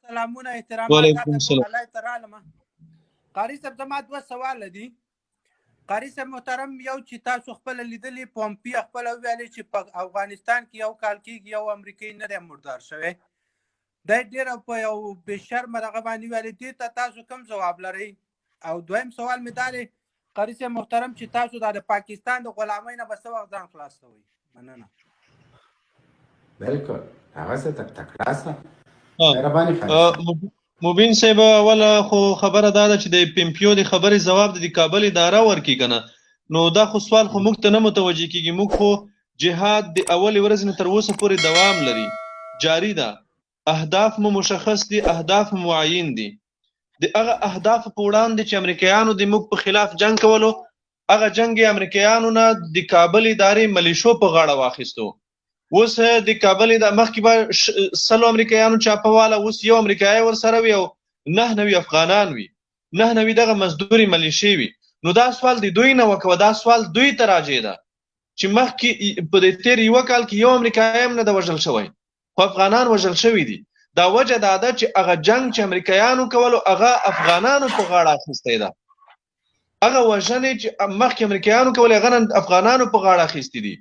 سلامونه احترامات الله تعالی. قاری صاحب، زما دوه سوال دي. قاری صاحب محترم، یو چې تاسو خپل لیدلی، پومپی خپل ویلي چې په افغانستان کې یو کال کېږي یو امریکایي نه دی مردار شوی، دی ډېر په یو بې شرمه دغه باندې ویلي، دې ته تاسو کوم ځواب لرئ؟ او دویم سوال مې دا دی قاری صاحب محترم، چې تاسو دا د پاکستان د غلامۍ نه به څه وخت ځان خلاصوئ؟ مننه. بالکل، هغه څه تکړه سه، مهرباني. مبین صاحب، اوله خو خبره دا ده چې د پمپیو د خبرې ځواب د کابل اداره ورکي کنه، نو دا خو سوال خو موږ ته نه متوجه کیږي. موږ خو جهاد د اولې ورځې نه تر اوسه پورې دوام لري، جاری ده. اهداف مو مشخص دي، اهداف مو معین دي. د هغه اهداف په وړاندې چې امریکایانو د موږ په خلاف جنگ کولو، هغه جنگ امریکایانو نه د کابل ادارې ملیشو په غاړه واخیستو. اوس د کابل د مخکې به 100 امریکایانو چاپه واله، اوس یو امریکایي ورسره وي او 99 افغانان وي، 99 دغه مزدوري ملیشې وي. نو دا سوال د دوی نه وکوه، دا سوال دوی ته راجع ده چې مخکې په دې تېر یوه کال کې یو امریکایي هم نه ده وژل شوی، خو افغانان وژل شوي دي. دا وجه دا ده چې هغه جنگ چې امریکایانو کولو هغه افغانانو په غاړه اخیستی ده. هغه وژنې چې مخکې امریکایانو کولې هغه نن افغانانو په غاړه اخیستي دي.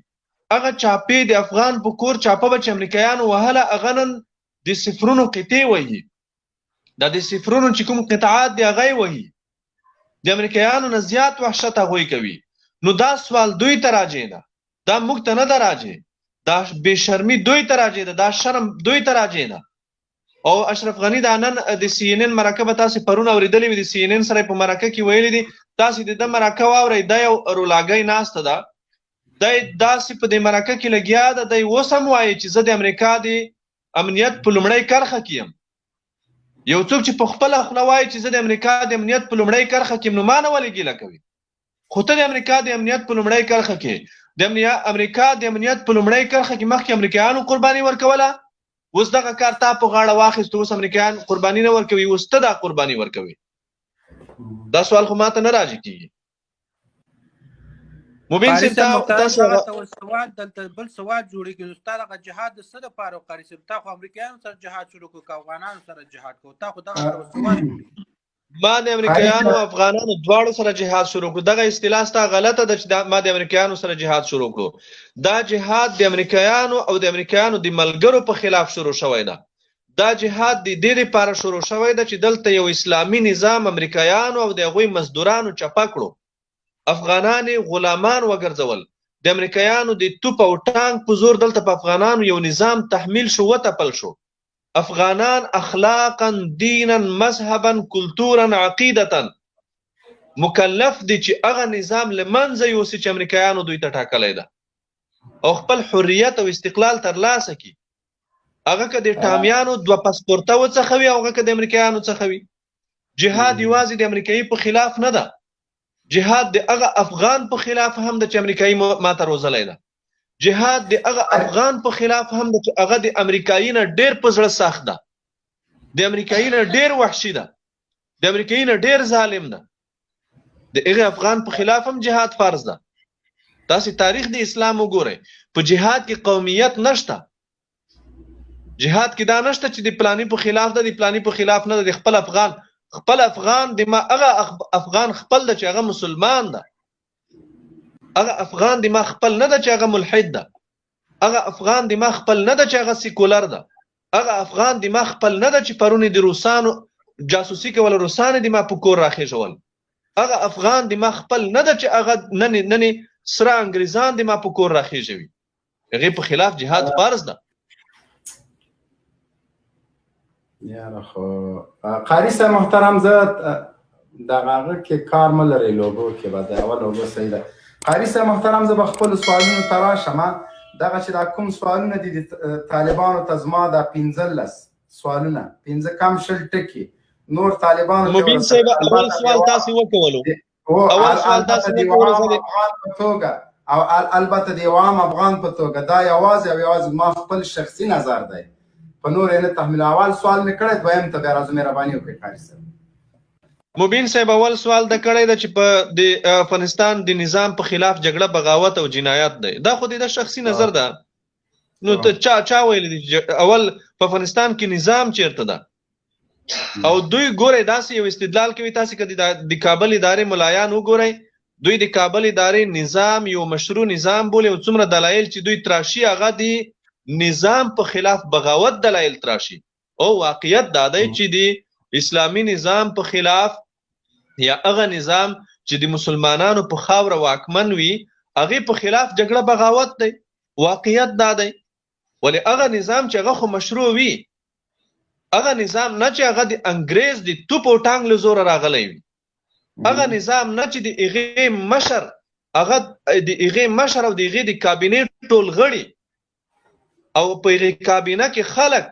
هغه چاپې د افغان په کور چاپه به چې امریکایانو وهله، هغه نن د صفرونو قطعې وهي. دا د صفرونو چې کوم قطعات دی هغه یې وهي. د امریکایانو نه زیات وحشت هغوی کوي. نو دا سوال دوی ته راجع ده، دا موږ ته نه ده راجع. دا بې شرمي دوی ته راجع ده، دا شرم دوی ته راجع ده. او اشرف غني دا نن د سی ان ان مرکه به تاسو پرون اورېدلې وي، د سی ان ان سره په مرکه کې ویلي دي، تاسو د ده مرکه واورئ، دا یو رولاګۍ ناسته ده، دی داسې په دې مرکه کې لګیا ده، دی اوس هم وایي چې زه د امریکا د امنیت په لومړۍ کرښه کې یم. یو څوک چې په خپله خوله وایي چې زه د امریکا د امنیت په لومړۍ کرښه کې یم، نو ما نه ولې ګیله کوي؟ خو ته د امریکا د امنیت په لومړۍ کرښه کې، د امریکا د امنیت په لومړۍ کرښه کې مخکې امریکایانو قرباني ورکوله، اوس دغه کار تا په غاړه واخیست، اوس امریکایان قرباني نه ورکوي، اوس ته دا قرباني ورکوي. دا سوال خو ماته نه راجع کیږي. مبین صاحب، تاسو سوال دلته بل سوال جوړیږي، نو ستا دغه جهاد د څه لپاره؟ قاري صاحب، تا خو امریکایانو سره جهاد شروع کړو که افغانانو سره جهاد کړو؟ تا خو دغه سوال جوړیږي. ما د امریکایانو او افغانانو دواړو سره جهاد شروع کړو. دغه اصطلاح ستا غلطه ده چې ما د امریکایانو سره جهاد شروع کړو. دا جهاد د امریکایانو او د امریکایانو د ملګرو په خلاف شروع شوی ده. دا جهاد د دې لپاره شروع شوی ده چې دلته یو اسلامي نظام امریکایانو او د هغوی مزدورانو چپه کړو، افغانان یې غلامان وګرځول. د امریکایانو د توپ او ټانک په زور دلته په افغانانو یو نظام تحمیل شو، وتپل شو. افغانان اخلاقا، دینا، مذهبا، کلتورا، عقیدتا مکلف دي چې هغه نظام له منځه یوسي چې امریکایانو دوی ته ټاکلی ده او خپل حریت او استقلال ترلاسه کړي. هغه که د ټامیانو دوه پاسپورته وڅخه وي او هغه که د امریکایانو څخه وي. جهاد یوازې د امریکایي په خلاف نه ده، جهاد د هغه افغان په خلاف هم ده چې امریکایي ماته روزلی ده. جهاد د هغه افغان په خلاف هم ده چې هغه د امریکایي نه ډېر په زړه سخت ده، د امریکایي نه ډېر وحشي ده، د امریکایي نه ډېر ظالم ده. د هغه افغان په خلاف هم جهاد فرض ده. تاسې تاریخ د اسلام وګورئ، په جهاد کې قومیت نشته. جهاد کې دا نشته چې د پلاني په خلاف ده، د پلاني په خلاف نه ده. د خپل افغان، خپل افغان د ما هغه افغان خپل ده چې هغه مسلمان ده، هغه افغان د ما خپل نه ده چې هغه ملحد ده، هغه افغان د ما خپل نه ده چې هغه سیکولر ده، هغه افغان د ما خپل نه ده چې پرونی د روسانو جاسوسي کوله، روسان د ما په کور راخېژول، هغه افغان د ما خپل نه ده چې هغه نن نن سره انګریزان د ما په کور راخېژوي. هغې په خلاف جهاد فرض ده. یاره خو قاري صاحب محترم، زه دغه هغه کې کار مه لرئ، لوګو کې به د اول لوګو صحیح ده. قاري صاحب محترم، زه به خپلو سوالونو ته راشم. دغه چې دا کوم سوالونه دي د طالبانو ته، زما دا 15 سوالونه، 15 کم 20 ټکي نور طالبانو ته. مبین صاحب، اول سوال تاسو وکولو، اول سوال تاسو وکولو افغان په توګه او البته د یو عام افغان په توګه، دا یوازې او یوازې ما خپل شخصي نظر دی، په نور یې نه تحمیل. اول سوال مې کړی، دویم ته بیا راځم. مهرباني وکړئ قاري صاحب. مبین صاحب، اول سوال د کړی ده چې په د افغانستان د نظام په خلاف جګړه بغاوت او جنایت دی. دا خو د شخصي نظر ده. نو ته چا ویل دي اول په افغانستان کې نظام چیرته ده؟ او دوی ګورئ داسې یو استدلال کوي، تاسې که د کابل ادارې ملایان وګورئ، دوی د کابل ادارې نظام یو مشروع نظام بولي او څومره دلایل چې دوی تراشي هغه د نظام په خلاف بغاوت دلایل تراشي. او واقعیت دا دی چې د اسلامي نظام په خلاف یا هغه نظام چې د مسلمانانو په خاوره واکمن وي، هغې په خلاف جګړه بغاوت دی. واقعیت دا دی. ولې هغه نظام چې هغه خو مشروع وي، هغه نظام نه چې هغه د انګريز د توپ او ټانګ له زوره راغلی وي، هغه نظام نه چې د هغې مشر، هغه د هغې مشر او د هغې د کابینې ټول غړي او په هغې کابینه کې خلک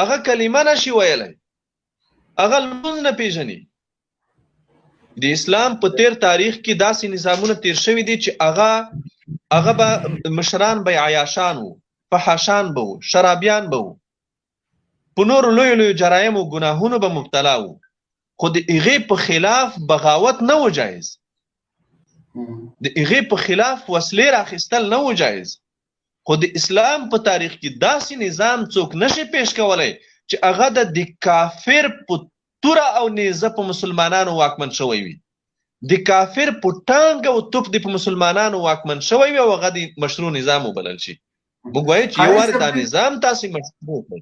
هغه کلمه نشي ویلی، هغه لمونځ نه پیژني. د اسلام په تیر تاریخ کې داسې نظامونه تیر شوي دي چې هغه به مشران به عیاشان وو، فحاشان به وو، شرابیان به وو، په نورو لویو لویو جرایمو ګناهونو به مبتلا وو، خو د هغې په خلاف بغاوت نه و جایز، د هغې په خلاف وسلې راخیستل نه و جایز. خو د اسلام په تاریخ کې داسې نظام څوک نشي پیش کولی چې هغه د کافر په توره او نیزه په مسلمانانو واکمن شوی وي، د کافر په ټانګ او توپ د په مسلمانانو واکمن شوی وي او هغه د مشروع نظام وبلل شي. موږ وایو چې یو وار دا نظام تاسې مشروع کړئ.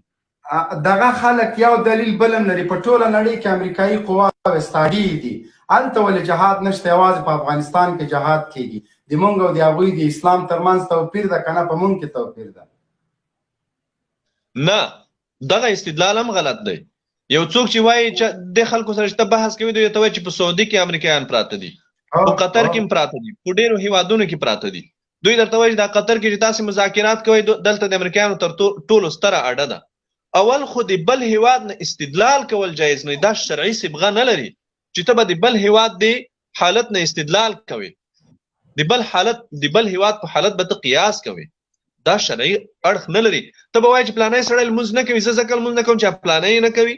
دغه خلک یو دلیل بل هم لري، په ټوله نړۍ کې امریکایي قواوې ستاډې دي، هلته ولې جهاد نشته؟ یوازې په افغانستان کې جهاد کیږي. د مونږ او د هغوی د اسلام ترمنځ توپیر ده که نه په مونږ کې توپیر ده؟ نه، دغه استدلال هم غلط دی. یو څوک چې وایي چې د خلکو سره چې ته بحث کوي، دوی ته وایي چې په سعودي کې امریکایان پراته دي، په قطر کې هم پراته دي، په ډیرو هیوادونو کې پراته دي. دوی درته وایي چې دا قطر کې چې تاسې مذاکرات کوئ، دلته د امریکایانو تر ټولو ستره اډه ده. اول خو د بل هیواد نه استدلال کول جایز نه، دا شرعي صبغه نه لري چې ته به د بل هیواد د حالت نه استدلال کوې، د بل حالت، د بل هیواد په حالت به ته قیاس کوې، دا شرعي اړخ نه لري. ته به وایې چې پلانی سړی لمونځ نه کوي، زه ځکه لمونځ نه کوم چې پلانی نه کوي،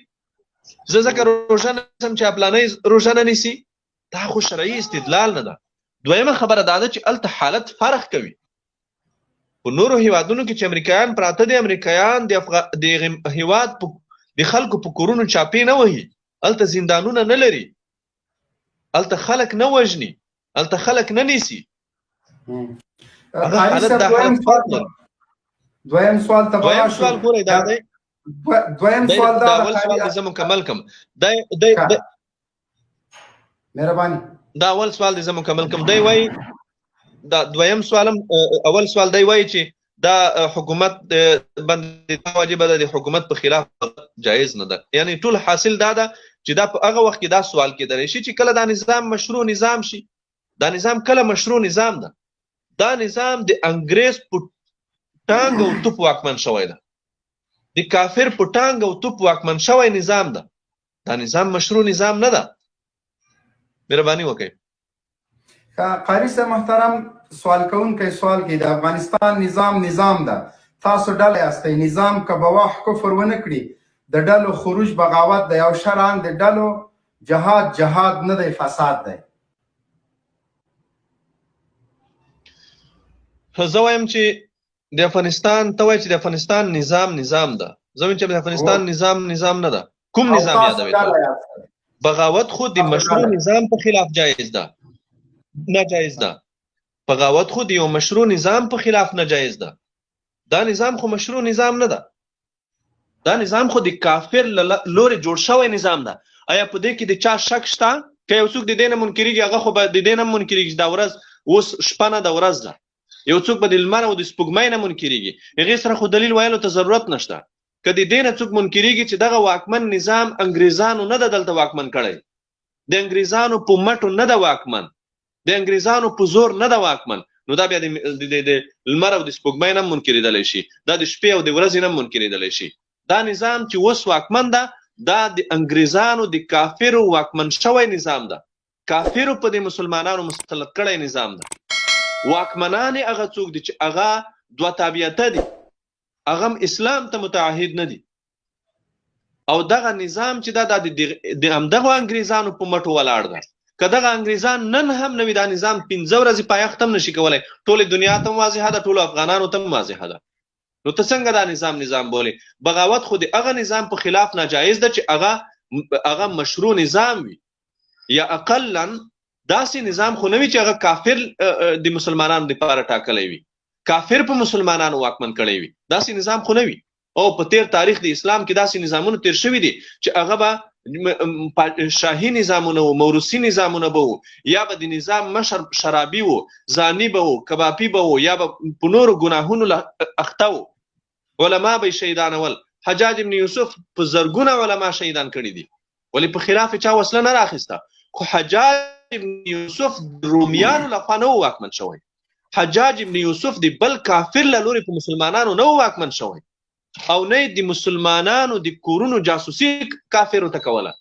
زه ځکه روژه نه نیسم چې پلانی روژه نه نیسي. دا خو شرعي استدلال نه ده. دویمه خبره دا ده چې هلته حالت فرق کوي. په نورو هیوادونو کې چې امریکایان پراته دي، امریکایان د هیواد د خلکو په کورونو چاپې نه وهي، هلته زندانونه نه لري، هلته خلک نه وژني، هلته خلک نه نیسي. هغه حالت دا حالت فرق لري. دویم سوال ته دویم سوال ګورئ دا دی، دویم سوال دا اول سوال دې زه مکمل کم. دی دی مهرباني، دا اول سوال دې زه مکمل کم. دی وایي دا دویم سوالم، اول سوال دی وایي چې دا حکومت باندې واجب ده، د حکومت په خلاف جایز نه ده. یعنی ټول حاصل دا ده چې دا په هغه وخت کې دا سوال کېدلی شي چې کله دا نظام مشروع نظام شي. دا نظام کله مشروع نظام ده؟ دا نظام د انګريز په ټانګ او توپ واکمن شوی ده، د کافر په ټانګ او توپ واکمن شوی نظام ده. دا نظام مشروع نظام نه ده. مهرباني وکړئ. قاري صاحب محترم، سوال کوونکی سوال کوي، د افغانستان نظام نظام ده، تاسو ډله یاستئ، نظام که بواح کفر ونه کړي، د ډلو خروج بغاوت دی او شرعاً د ډلو جهاد جهاد نه دی، فساد دی. زه وایم چې د افغانستان، ته وایې چې د افغانستان نظام نظام ده، زه وایم چې د افغانستان نظام نظام نه ده. کوم نظام یادوي؟ بغاوت خو د مشروع نظام په خلاف جایز ده، ناجایز ده. بغاوت خو د یو مشروع نظام په خلاف ناجایز ده. دا نظام خو مشروع نظام نه ده. دا نظام خو د کافر له لوري جوړ شوی نظام ده. آیا په دې کې د چا شک شته؟ که یو څوک د دې نه منکرېږي، هغه خو به د دې نه منکرېږي چې دا ورځ اوس شپه نه ده، ورځ ده. یو څوک به د لمر او د سپوږمۍ نه منکرېږي، هغې سره خو دلیل ویلو ته ضرورت نشته. که د دې نه څوک منکرېږي چې دغه واکمن نظام انګریزانو نه ده دلته واکمن کړی، د انګریزانو په مټو نه ده واکمن، د انګریزانو په زور نه ده واکمن، نو دا بیا د لمر او د سپوږمۍ نه منکرېدلی شي، دا د شپې او د ورځې نه منکرېدلی شي. دا نظام چې اوس واکمن ده، دا د انګریزانو د کافرو واکمن شوی نظام ده. کافرو په دې مسلمانانو مسلط کړی نظام ده. واکمنان یې هغه څوک دي چې هغه دوه تابعیته دي، هغه هم اسلام ته متعهد نه دي. او دغه نظام چې دا د همدغو انګریزانو په مټو ولاړ ده. که دغه انګریزان نن هم نه وي، دا نظام 5 ورځې پایښت هم نشي کولی. ټولې دنیا ته هم واضحه ده، ټولو افغانانو ته هم واضحه ده. نو ته څنګه دا نظام نظام بولې؟ بغاوت خو د هغه نظام په خلاف ناجایز ده چې هغه مشروع نظام وي، یا اقلا داسې نظام خو نه وي چې هغه کافر د مسلمانانو لپاره ټاکلی وي، کافر په مسلمانانو واکمن کړی وي، داسې نظام خو نه وي. او په تیر تاریخ د اسلام کې داسې نظامونه تیر شوي دي چې هغه به شاهي نظامونه وو، موروثي نظامونه به وو، یا به د نظام مشر شرابي وو، زانی به وو، کبابي به وو، یا به په نورو ګناهونو اخته وو، علما به یې شهیدانول. حجاج ابن یوسف په زرګونه علما شهیدان کړي دي، ولې په خلاف چا وسله نه راخیسته. خو حجاج ابن یوسف د رومیانو لخوا نه واکمن شوی، حجاج ابن یوسف د بل کافر له لوري په مسلمانانو نه واکمن شوی، او نه د مسلمانانو د کورونو جاسوسي کافرو ته کوله.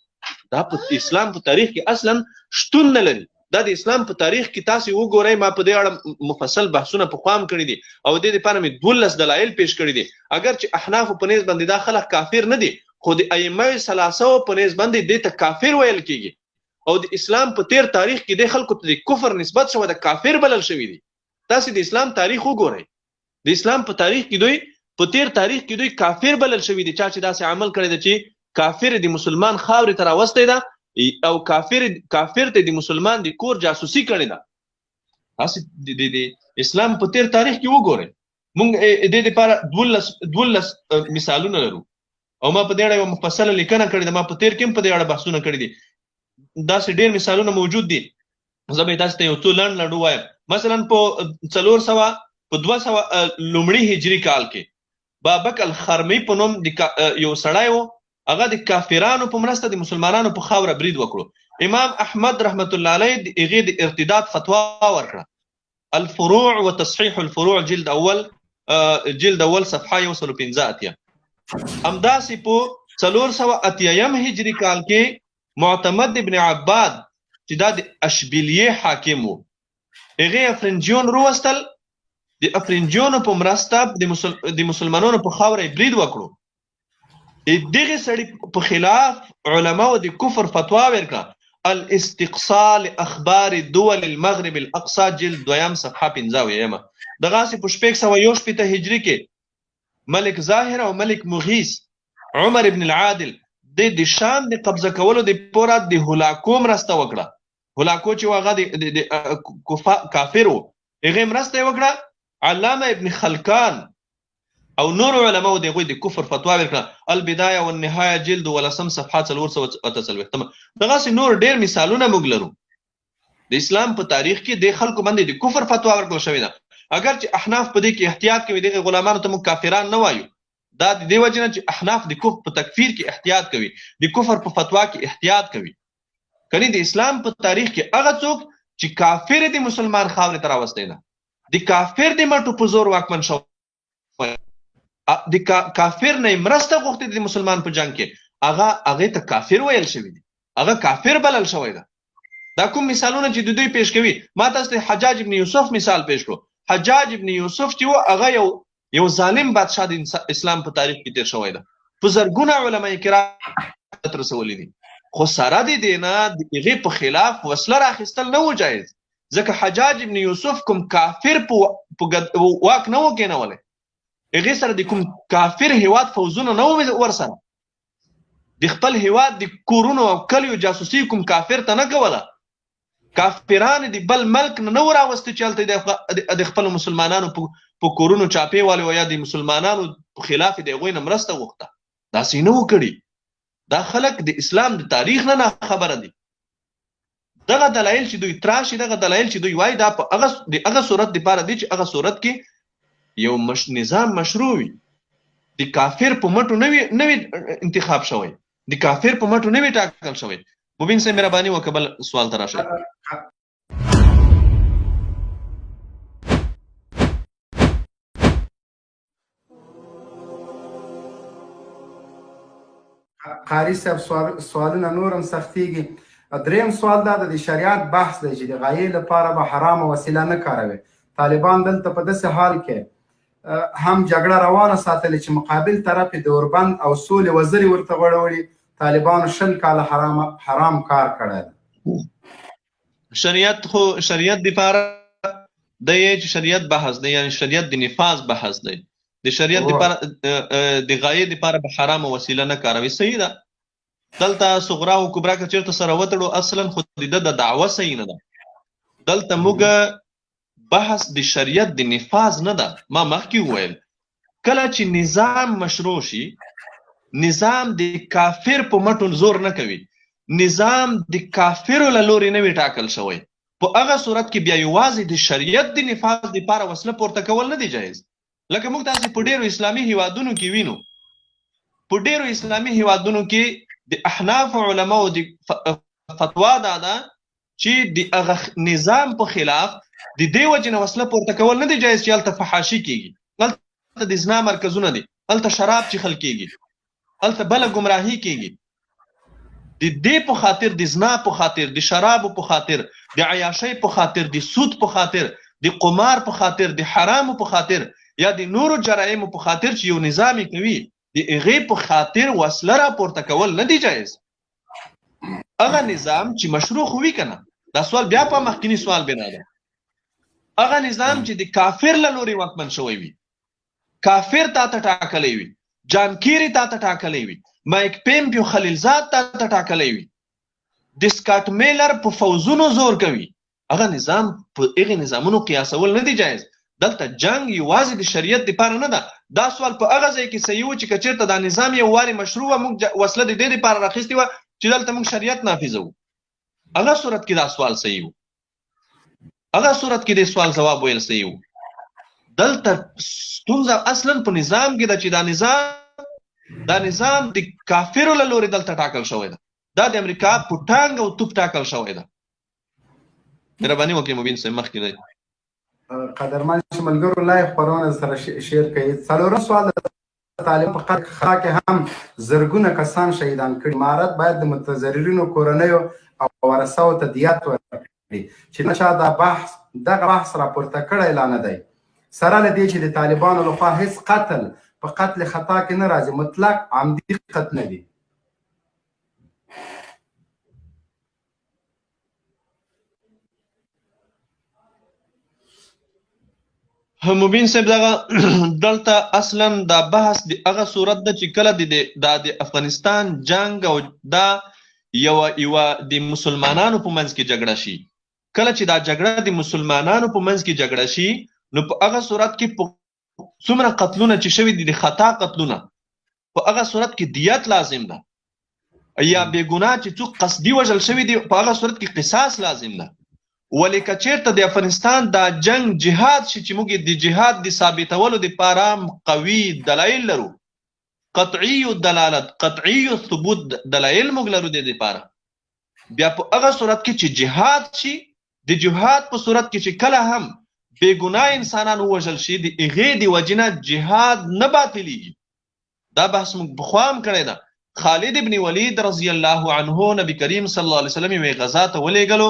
دا په اسلام په تاریخ کې اصلا شتون نه لري. دا د اسلام په تاریخ کې تاسو وګورئ، ما په دې اړه مفصل بحثونه په خوام کړي دي او د دې لپاره مې 12 دلایل پیش کړي دي. اگر چې احناف په نسبت باندې دا خلک کافر نه دي، خو د ائمه ثلاثه په نسبت باندې دې ته کافر ویل کیږي. او د اسلام په تیر تاریخ کې د خلکو ته د کفر نسبت شوی، د کافر بلل شوی دي. تاسو د اسلام تاریخ وګورئ، د اسلام په تاریخ کې دوی په تیر تاریخ کې دوی کافر بلل شوی دي. چا چې داسې عمل کړی دی چې کافر د مسلمان خاورې ته راوستی ده او کافر ته د مسلمان د کور جاسوسي کړې ده. تاسو د اسلام په تیر تاریخ کې وګورئ. مونږ د دې لپاره 12 مثالونه لرو او ما په دې اړه یوه مفصله لیکنه کړې ده. ما په تیر کې هم په دې اړه بحثونه کړي دي. داسې ډېر مثالونه موجود دي. زه به تاسو ته یو څو لنډ لنډ ووایم. مثلا په 400 په 200 لومړي هجري کال کې بابک الخرمي په نوم د یو سړی و، هغه د کافرانو په مرسته د مسلمانانو په خاوره برید وکړو. امام احمد رحمت الله علیه د هغې د ارتداد فتوا ورکړه. الفروع وتصحیح الفروع جلد اول، جلد اول صفحه 185. همداسې په 480 هجري کال کې معتمد ابن عباد چې دا د اشبیلیې حاکم و، هغې افرنجیون روستل. د افرنجیونو په مرسته د مسلمانانو په خاوره یې برید وکړو. دغه سړي په خلاف علماو د کفر فتوا ورکړه. الاستقصاء لاخبار دول المغرب الاقصى جلد دویم صفحه 75. دغسې په 661 هجري کې ملک ظاهر او ملک مغیث عمر ابن العادل د شام د قبضه کولو د پوره د هلاکو مرسته وکړه. هلاکو چې هغه د کافر و، هغې مرسته یې وکړه. علامه ابن خلکان او نور علماو د هغوی د کفر فتوا ورکړه. البدایه والنهایه جلد ولسم صفحه 448. دغسې نور ډېر مثالونه موږ لرو. د اسلام په تاریخ کې د خلکو باندې د کفر فتوا ورکړل شوې ده. اگر چې احناف په دې کې احتیاط کوي، دغه غلامانو ته موږ کافران نه وایو. دا د دې وجې نه چې احناف د کفر په تکفیر کې احتیاط کوي، د کفر په فتوا کې احتیاط کوي. کني د اسلام په تاریخ کې هغه څوک چې کافر د مسلمان خاورې ته راوستی ده، د کافر د مټو په زور واکمن شوی، د کافر نه مرسته غوښتې د مسلمان په جنگ کې، هغه هغې ته کافر ویل شوی دی، هغه کافر بلل شوی ده. دا کوم مثالونه چې د دوی پیش کوي، ما تاسو ته حجاج ابن یوسف مثال پیش کړو. حجاج ابن یوسف چې و هغه یو ظالم بادشاه د اسلام په تاریخ کې تیر شوی ده، په زرګونه علما کرام رسولي دي، خو سره د دې نه د هغې په خلاف وسله راخیستل نه و جایز، ځکه حجاج ابن یوسف کوم کافر په واک نه و کېنولی، هغې سره د کوم کافر هیواد فوځونه نه و ورسره، د خپل هیواد د کورونو او کلیو جاسوسي کوم کافر ته نه کوله، کافران د بل ملک نه نه و راوستي چې هلته د خپلو مسلمانانو په کورونو چاپې والي او یا د مسلمانانو په خلاف د هغوی نه مرسته غوښته، داسې نه و کړي. دا خلک د اسلام د تاریخ نه ناخبره دي. دغه دلایل چې دوی تراشي، دغه دلایل چې دوی وایي، دا په هغه د هغه صورت دپاره دی چې هغه صورت کې یو نظام مشروع وي، د کافر په مټو نه وي انتخاب شوی، د کافر په مټو نه وي ټاکل شوی. مبین صاحب مهرباني وکړه بل سوال ته راشئ. قاری صاحب سوالونه نورم سختیږي. دریم سوال دا د شریعت بحث دی چې د غایې لپاره به حرامه وسیله نه کاروي. طالبان دلته په داسې حال کې هم جګړه روانه ساتلې چې مقابل طرف یې د اوربند او سولې وزرې ورته غوړولي. طالبانو 20 کاله حرام کار کړی دی. شریعت خو شریعت دپاره دی چې شریعت بحث دی، یعنی شریعت د نفاذ بحث دی. د شریعت لپاره د غایې لپاره به حرامه وسیله نه کاروي. صحیح ده. دلته صغرا او کبرا که چیرته سره وتړو، اصلا خو د د دعوه صحیح نه ده. دلته موږ بحث د شریعت د نفاذ نه ده. ما مخکې وویل، کله چې نظام مشروع شي، نظام د کافر په مټو زور نه کوي، نظام د کافرو له لوري نه وي ټاکل شوی، په هغه صورت کې بیا یوازې د شریعت د نفاذ لپاره وسله پورته کول نه دی جایز. لکه موږ تاسو په ډیرو اسلامي هیوادونو کې وینو، په ډیرو اسلامي هیوادونو کې د احناف علماو د فتوا دا ده چې د هغه نظام په خلاف د دې وجې نه وسله پورته کول نه دی جایز چې هلته فحاشي کیږي، هلته د زنا مرکزونه دي، هلته شراب چښل کیږي، هلته بله ګمراهي کیږي. د دې په خاطر، د زنا په خاطر، د شرابو په خاطر، د عیاشۍ په خاطر، د سود په خاطر، د قمار په خاطر، د حرامو په خاطر یا د نورو جرایمو په خاطر چې یو نظام یې کوي، د هغې په خاطر وسله راپورته کول نه دی جایز. هغه نظام چې مشروع خو وي که نه، دا سوال بیا په مخکیني سوال بنا ده، هغه نظام چې د کافر له لوري واکمن شوی وي، کافر تا ته ټاکلی وي، جان کیری تا ته ټاکلی وي، مایک پمپیو خلیلزاد تا ته ټاکلی وي، د سکاټ میلر په فوځونو زور کوي، هغه نظام په هغې نظامونو قیاسول نه دی جایز. دلته جنگ یوازې د شریعت دپاره نه ده. دا سوال په هغه ځای کې صحیح و چې که چېرته دا نظام یو وارې مشروع وه، موږ وسله د دې دپاره راخیستې وه چې دلته موږ شریعت نافذوو، هغه صورت کې دا سوال صحیح و، هغه صورت کې د سوال ځواب ویل صحیح و. دلته ستونزه اصلا په نظام کې ده چې دا نظام د کافرو له لوري دلته ټاکل شوی ده، دا د امریکا په ټانګ او توپ ټاکل شوی ده. مهرباني وکړئ مبین صاحب، مخکې دی. قدرمن ملګرو، لایو خپرونه سره شیر کړئ. څلورم سوال، طالب په قتل کې هم زرګونه کسان شهیدان کړي، امارت باید د متضررینو کورنیو او ورثو ته دیت ورکړي چې چا دا بحث دغه بحث راپورته کړی لا نه دی. سره له دې چې د طالبانو لخوا هیڅ قتل په قتل خطا کې نه راځي، مطلق عمدي قتل نه دي. مبین صاحب، دغه دلته اصلا دا بحث د هغه صورت ده چې کله د دا د افغانستان جنگ او دا یو یو د مسلمانانو په منځ کې جګړه شي، کله چې دا جګړه د مسلمانانو په منځ کې جګړه شي، نو په هغه صورت کې په څومره قتلونه چې شوي دي، د خطا قتلونه، په هغه صورت کې دیت لازم ده، یا بې ګناه چې څوک قصدي وژل شوي دي، په هغه صورت کې قصاص لازم ده. ولې که چېرته د افغانستان دا جنگ جهاد شي چې موږ د جهاد د ثابتولو دپاره قوي دلایل لرو، قطعي دلالت، قطعي ثبوت دلایل موږ لرو د دې لپاره، بیا په هغه صورت کې چې جهاد شي، د جهاد په صورت کې چې کله هم بې ګناه انسانان ووژل شي، د هغې د وجې نه جهاد نه باطلیږي. دا بحث موږ پخوا هم کړی ده. خالد ابن ولید رضی الله عنه نبی کریم صلی الله علیه وسلم یوې غزا ته ولېږلو.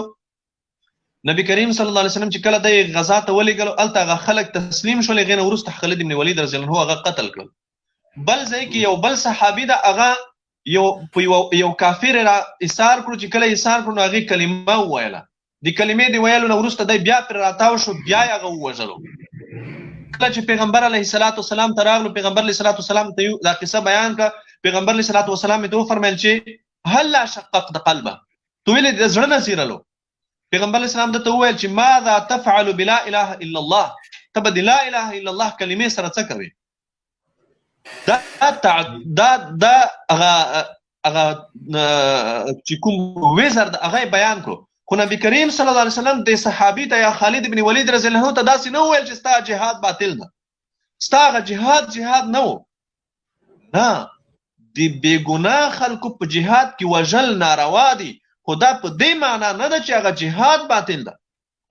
نبی کریم صلی الله علیه وسلم چې کله دی غزا ته ولېږلو، هلته هغه خلک تسلیم شول، هغې نه وروسته خالد ابن ولید رضی الله عنه هغه قتل کړل. بل ځای کې یو بل صحابي ده، هغه یو په یو کافر را ایثار کړو، چې کله ایثار کړو نو هغې کلمه وویله، د کلمې د ویلو نه وروسته دی بیا پرې راتاو شو، بیا یې هغه ووژلو. کله چې پیغمبر علیه الصلاة والسلام ته راغلو، پیغمبر علیه الصلاة والسلام ته دا قصه بیان کړه. پیغمبر علیه الصلاة والسلام ته وفرمایل چې هلا شققت قلبه، ته ویلې د زړه نه څیرلو. پیغمبر علیه السلام ته وویل چې ماذا تفعل بلا اله الا الله، ته به د لا اله الا الله کلمې سره څه کوې؟ دا دا دا هغه هغه چې کوم وزر د هغه بیان کړو. خو نبی کریم صلی الله علیه وسلم د صحابي ته یا خالد بن ولید رضی الله عنه ته داسې نه وویل چې ستا جهاد باطل ده، ستا هغه جهاد جهاد نه و. نه، د بې ګناه خلکو په جهاد کې وژل ناروا دي، خو دا په دې معنا نه ده چې هغه جهاد باطل ده،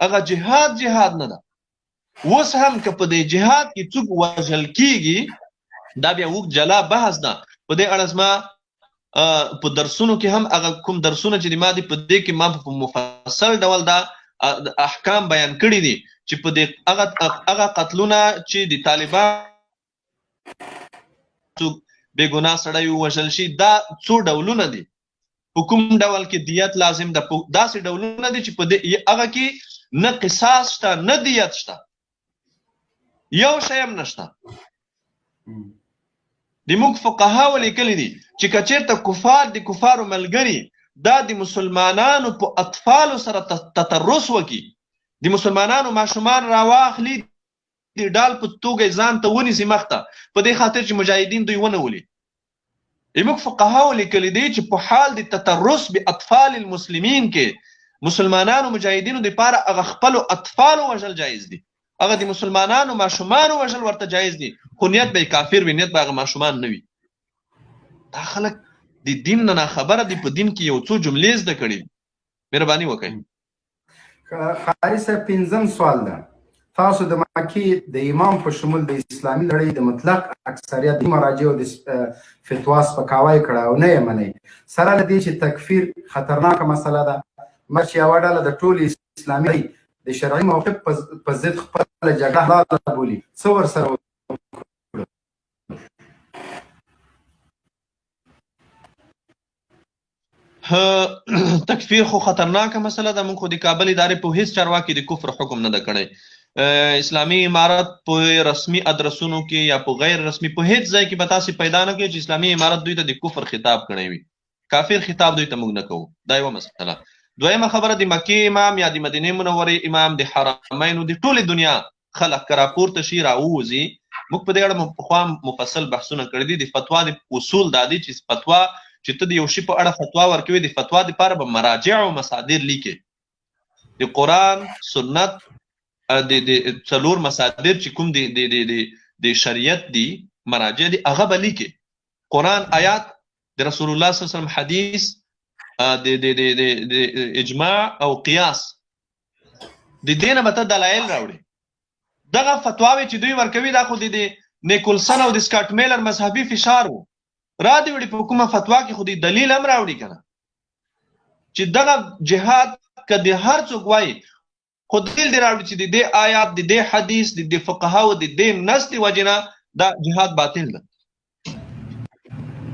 هغه جهاد جهاد نه ده. اوس هم که په دې جهاد کې څوک وژل کیږي، دا بیا اوږد جلا بحث ده. په دې اړه زما په درسونو کې هم هغه کوم درسونه چې ما دي په دې کې ما په مفصل ډول دا احکام بیان کړي دي چې په دې هغه قتلونه چې د طالبان څوک بې ګناه سړی ووژل شي، دا څو ډولونه دي، په کوم ډول کې دیت لازم ده، داسې ډولونه دي چې په دې هغه کې نه قصاص شته نه دیت شته، یو شی هم نشته. د موږ فقهاو لیکلي دي چې که چېرته کفار د کفارو ملګري دا د مسلمانانو په اطفالو سره تطرس وکړي، د مسلمانانو ماشومان راواخلي، د ډال په توګه ځان ته ونیسي مخته، په دې خاطر چې مجاهدین دوی ونه ولي. موږ فقهاو لیکلي دي چې په حال د تطرس به اطفال المسلمین کې مسلمانانو مجاهدینو دپاره هغه خپلو اطفالو وژل جایز دي، هغه د مسلمانانو ماشومانو وژل ورته جایز دي، خو نیت به یې کافر وي، نیت به هغه ماشومان نه وي. دا خلک د دین نه ناخبره دي، په دین کې یو څو جملې زده کړي دي. مهرباني وکړئ. قاري صاحب، پنځم سوال ده، تاسو د مکې د امام په شمول د اسلامي نړۍ د مطلق اکثریت د مراجعو د فتوا سپکاوی کړه او نه یې منئ، سره له دې چې تکفیر خطرناکه مسله ده، مګر چې یوه ډله د ټولې اسلامي نړۍ د شرعي موقف په ضد خپله جګړه حلاله بولي، څه ورسره وکړو؟ تکفیر خو خطرناکه مسله ده. موږ خو د کابل ادارې په هیڅ چارواکي د کفر حکم نه ده کړی. اسلامي امارت په رسمي ادرسونو کې یا په غیر رسمي په هیڅ ځای کې به تاسې پیدا نه کړئ چې اسلامي امارت دوی ته د کفر خطاب کړی وي. کافر خطاب دوی ته موږ نه کوو، دا یوه مسله. دویمه خبره، د مکې امام یا د مدینې منورې امام، د حرمینو، د ټولې دنیا خلک که راپورته شي، راووځي، موږ په دې اړه پخوا مفصل بحثونه کړي دي. د فتوا د اصول دا دي چې فتوا چې ته د یو شي په اړه فتوا ورکوي، د فتوا دپاره به مراجع او مصادر لیکې. د قرآن، سنت، د څلور مصادر چې کوم د د د د شریعت دي، مراجع دي، هغه به لیکې. قرآن آیات، د رسول الله صلی الله علیه وسلم حدیث، د د د د اجماع او قیاس، د دې نه به ته دلایل راوړې. دغه فتواوې چې دوی ورکوي، دا خو د نیکولسن او د سکاټ میلر مذهبي فشار وو. را دې وړي په کومه فتوا کې خو دې دلیل هم راوړي که نه چې دغه جهاد که د هر څوک وایي، خو دلیل دې راوړي چې د دې آیات، د دې حدیث، د دې فقهاو د دې نص د وجې نه دا جهاد باطل ده.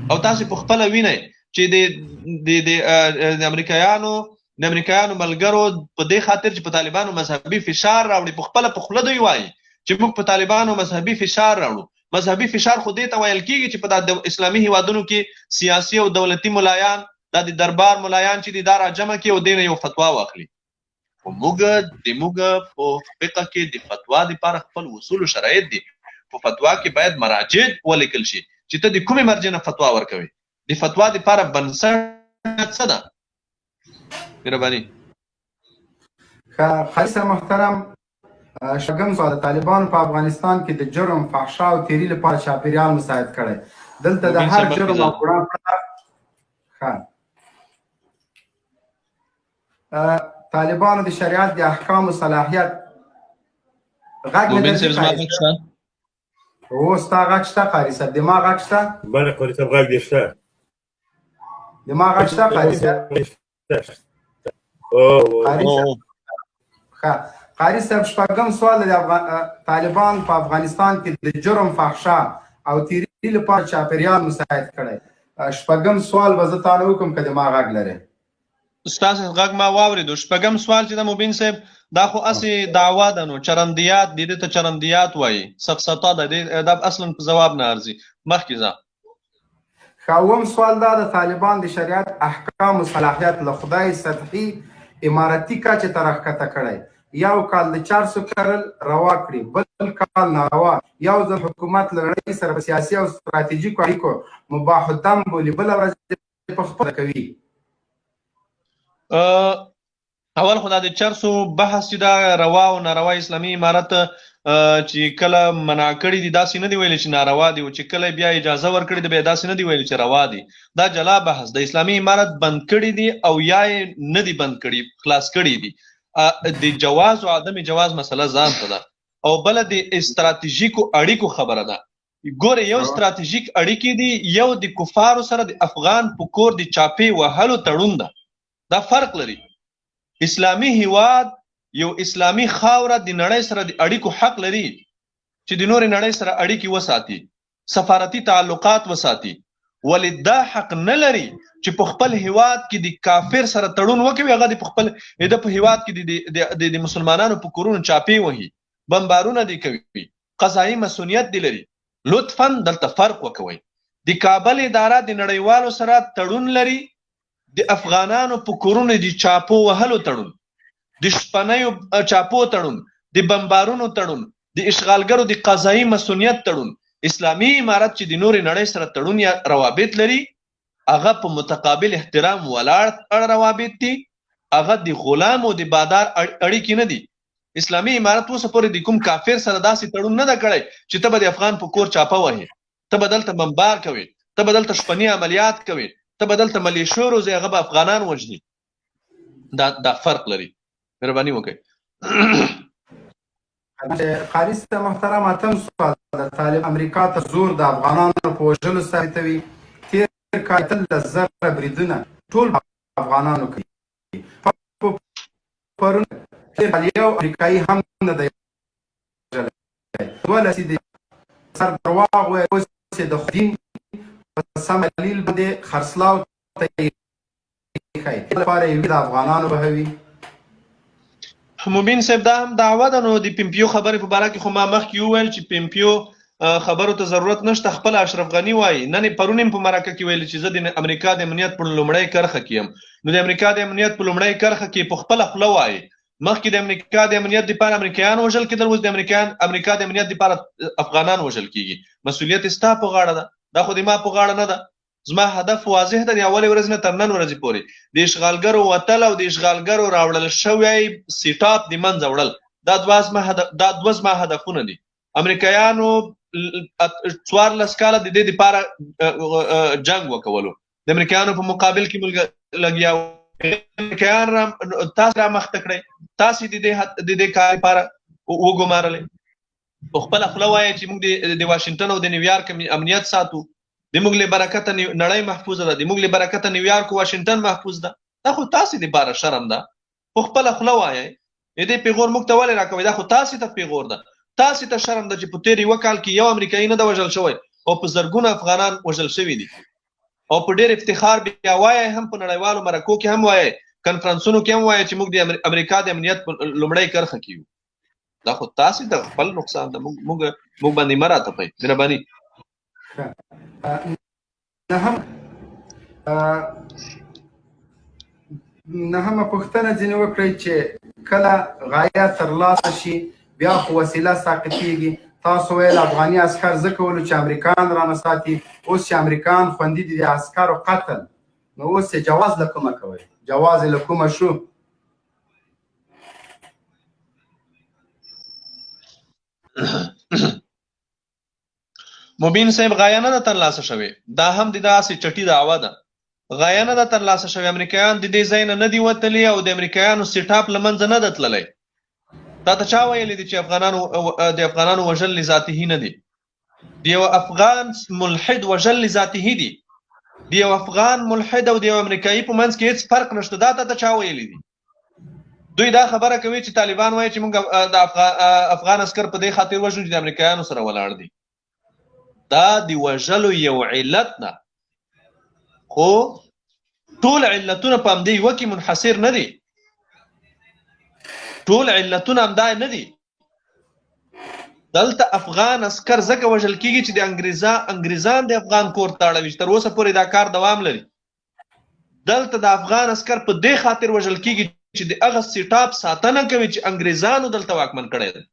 او تاسو په خپله وینئ چې د د د امریکایانو ملګرو په دې خاطر چې په طالبانو مذهبي فشار راوړي، په خپله په خوله دوی وایي چې موږ په طالبانو مذهبي فشار راوړو. مذهبي فشار خو دې ته ویل کېږي چې په دا اسلامي هیوادونو کې سیاسي او دولتي ملایان، دا د دربار ملایان چې دي، دا راجمع کړي او دې نه یو فتوا واخلي. خو موږ د موږ په فقه کې د فتوا لپاره خپل اصول او شرایط دي. په فتوا کې باید مراجع ولیکل شي چې ته د کومې مرجع نه فتوا ورکوې، د فتوا لپاره بنسټ څه ده. مهرباني. قاري صاحب محترم، شپږم سوال، طالبانو په افغانستان کې د جرم، فحشا او تیري لپاره چاپیریال مساعد کړی، دلته د هر جرم او ګناه پړه ښه طالبانو د شریعت د احکامو صلاحیت غږ نه مبین صاحب، زما غږ شته؟ هو، ستا غږ شته قاري صاحب. د ما غږ شته؟ بله قاري صاحب، غږ دې شته. د ما غږ شته قاري صاحب؟ قاري صاحب، ښه قاري صاحب، شپږم سوال، د طالبان په افغانستان کې د جرم، فحشا او تیري لپاره چاپیریال مساعد کړی. شپږم سوال به زه تا نه وکړم که د ما غږ لرې. ستاسو غږ ما واورېدو. شپږم سوال چې د مبین صاحب، دا خو هسې دعوا ده، نو چرندیات دي، دې ته چرندیات وایي، سفسطه ده، دا اصلا په ځواب نه ارزي. مخکې ځه. ښه، اووم سوال دا د طالبان د شریعت احکام او صلاحیت له خدای سطحي امارتي کچې ته راښکته کړی، یو کال د چرسو کرل روا کړي، بل کال ناروا، یو ځل حکومت له نړۍ سره په سیاسي او ستراتیژیکو اړیکو مباح الدم بولي، بله ورځ په خپله کوي. اول خو دا د چرسو بحث چې دا روا او ناروا، اسلامي امارت چې کله منع کړي دي، داسې نه دی ویلي چې ناروا دي، او چې کله بیا اجازه ورکړي دي، بیا داسې نه دی ویلي چې روا دي. دا جلا بحث د اسلامي امارت بند کړي دي او یا یې نه دي بند کړي، خلاص کړي دي. د جواز او عدم جواز مسله ځان ته ده، او بله د استراتیژیکو اړیکو خبره ده. ګوره، یو ستراتیژیک اړیکې دي، یو د کفارو سره د افغان په کور د چاپې وهلو تړون ده، دا فرق لري. اسلامي هیواد، یو اسلامي خاوره د نړۍ سره د اړیکو حق لري چې د نورې نړۍ سره اړیکې وساتي، سفارتي تعلقات وساتي، ولې دا حق نه لري چې په خپل هیواد کې د کافر سره تړون وکوي، هغه د خپل د په هیواد کې د مسلمانانو په کورونو چاپې وهي، بمبارونه دي کوي، قضایي مسؤلیت دي لري. لطفا دلته فرق وکوئ. د کابل اداره د نړیوالو سره تړون لري، د افغانانو په کورونو د چاپو وهلو تړون، د شپنیو چاپو تړون، د بمبارونو تړون، د اشغالګرو د قضایي مصونیت تړون. اسلامي امارت چې د نورې نړۍ سره تړون یا روابط لري، هغه په متقابل احترام ولاړ روابط دي، هغه د غلام او د بادار اړیکې نه دي. اسلامي امارت اوسه پورې د کوم کافر سره داسې تړون نه ده کړی چې ته به د افغان په کور چاپه وهې، ته به دلته بمبار کوې، ته به دلته شپني عملیات کوې، ته به دلته ملیشو روزې، هغه به افغانان وژني. دا فرق لري. مهرباني وکړئ. قاري صاحب محترم، اتم سوال د طالب امریکا ته زور د افغانانو په وژلو ثابتوي. تېر کال 18,000 بریدونه ټول افغانانو کوي. پرون تېر کال یو امریکایي هم نه دی وژلی. دوه لسیزې سر درواغ وایي، اوس یې د دین په سم دلیل باندې خرڅلاو ته ایښی لپاره یې د افغانانو بهوي. مبین صاحب، دا هم دعوه ده. نو د پیمپیو خبرې په باره کې خو ما مخکې وویل چې پیمپیو خبرو ته ضرورت نشته. خپل اشرف غني وایي، نن پرون هم په مرکه کې ویل چې زه د امریکا د امنیت په لومړۍ کرښه کې یم. نو د امریکا د امنیت په لومړۍ کرښه کې په خپله خوله وایي، مخکې د امریکا د امنیت لپاره امریکایان وژل کېدل، اوس د امریکا د امنیت لپاره افغانان وژل کېږي. مسؤلیت ستا په غاړه ده، دا خو د ما په غاړه نه ده. زما هدف واضح ده، د اولې ورځې نه تر نن ورځې پورې د اشغالګرو وتل او د اشغالګرو راوړل شوی سیټاپ د منځه وړل، دا دوه زما هدفونه دي. امریکایانو 14 کاله د دې لپاره جنگ وکولو، د امریکایانو په مقابل کې موږ لګیا وو. امریکایان را تاسو را مخته کړئ، تاسو د دې کار لپاره وګمارلې. په خپله خوله وایي چې موږ د واشنګټن او د نیویارک امنیت ساتو، د موږ له برکته نړۍ محفوظه ده، د موږ له برکته نیویارک او واشنګټن محفوظ ده. دا خو تاسو د لپاره شرم ده. په خپله خوله وایي دې پیغور موږ ته ولې راکوي؟ دا خو تاسو ته پیغور ده، تاسو ته شرم ده چې په تېر یوه کال کې یو امریکایي نه ده وژل شوی او په زرګونه افغانان وژل شوي دي. او په ډېر افتخار بیا وایي، هم په نړیوالو مرکو کې هم وایي، کنفرانسونو کې هم وایي چې موږ د امریکا د امنیت په لومړۍ کرښه کې یو. دا خو تاسو ته خپل نقصان ده، موږ باندې مه راتپئ. مهرباني. نهمه پوښتنه ځینې وکړئ چې کله غایه ترلاسه شي بیا خو وسیله ساقطېږي. تاسو ویل افغاني عسکر ځکه ولو چې امریکان رانه ساتي، اوس چې امریکان خوندي دي د عسکرو قتل، نو اوس یې جواز له کومه کوئ؟ جواز یې له کومه شو؟ مبین صاحب، غایه نه ده ترلاسه شوې. دا هم د داسې چټي دعوه ده. غایه نه ده ترلاسه شوې. امریکایان د دې ځای نه نه دي وتلي او د امریکایانو سیټاپ له منځه نه ده تللی. تا ته چا ویلي دي چې د افغانانو وژل لذاته نه دي؟ د یو افغان ملحد وژل لذاته دي. د یو افغان ملحد او د یو امریکایي په منځ کې هیڅ فرق نشته. دا تا ته چا ویلي دي؟ دوی دا خبره کوي چې طالبان وایي چې موږ د افغان عسکر په دې خاطر وژنو چې د امریکایانو سره ولاړ دي. دا د وژلو یو علت نه، خو ټول علتونه په همدې یوه کې منحصر نه دي. ټول علتونه همدا نه دي. دلته افغان عسکر ځکه وژل کیږي چې د انګریزان د افغان کور ته اړوي، چې تر اوسه پورې دا کار دوام لري. دلته د افغان عسکر په دې خاطر وژل کیږي چې د هغه سیټاپ ساتنه کوي چې انګریزانو دلته واکمن کړی دی،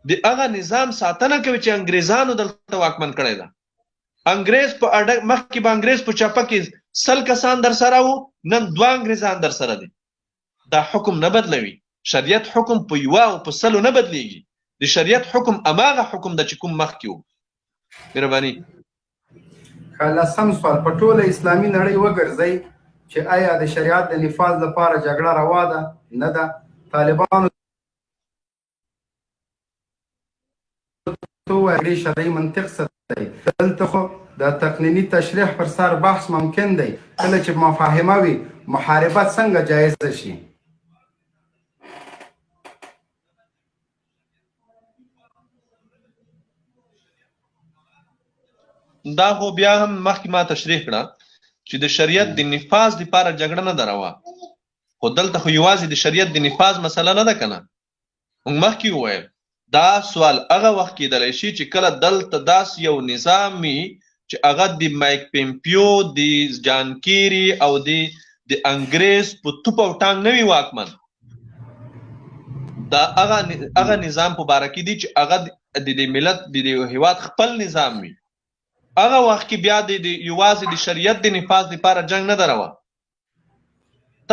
د هغه نظام ساتنه کوي چې انګریزانو دلته واکمن کړی دی. انګریز په اډه مخکې به انګریز په چپه کې 100 کسان در سره وو، نن 2 انګریزان در سره دي. دا حکم نه بدلوي. شریعت حکم په یوه او په 100 نه بدلیږي. د شریعت حکم هماغه حکم ده چې کوم مخکې وو. مهرباني. لسم سوال، په ټوله اسلامي نړۍ وګرځئ چې آیا د شریعت د نفاذ لپاره جګړه روا ده؟ نه ده. طالبانو ته ووایه شرعي منطق څه دی؟ دلته خو د تقنیني تشریح پر سر بحث ممکن دی. کله چې مفاهمه وي، محاربه څنګه جایزه شي؟ دا خو بیا هم مخکې ما تشریح کړه چې د شریعت د نفاذ لپاره جګړه نه ده روا. خو دلته خو یوازې د شریعت د نفاذ مسله نه ده که نه. موږ مخکې وویل دا سوال هغه وخت کېدلی شي چې کله دلته داسې یو نظام وي چې هغه د مایک پمپیو، د جان کیري او د انګریز په توپ او ټانګ نه وي واکمن. دا هغه نظام په باره کې دي چې هغه د دې ملت، د دې هیواد خپل نظام وي. هغه وخت کې بیا د یوازې د شریعت د نفاذ لپاره جنګ نه دروه.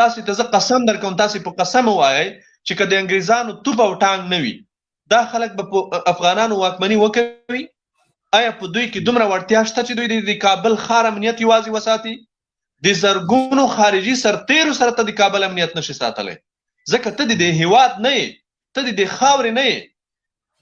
تاسو ته زه قسم درکوم، تاسو په قسم ووایئ چې که د انګریزانو توپ او ټانګ نه وي، دا خلک به په افغانانو واکمني وکوي؟ آیا په دوی کې دومره وړتیا شته چې دوی د کابل ښار امنیت یوازې وساتي؟ د زرګونو خارجي سرتیرو سره ته د کابل امنیت نشي ساتلی، ځکه ته د دې هیواد نه یې، ته د دې خاورې نه یې،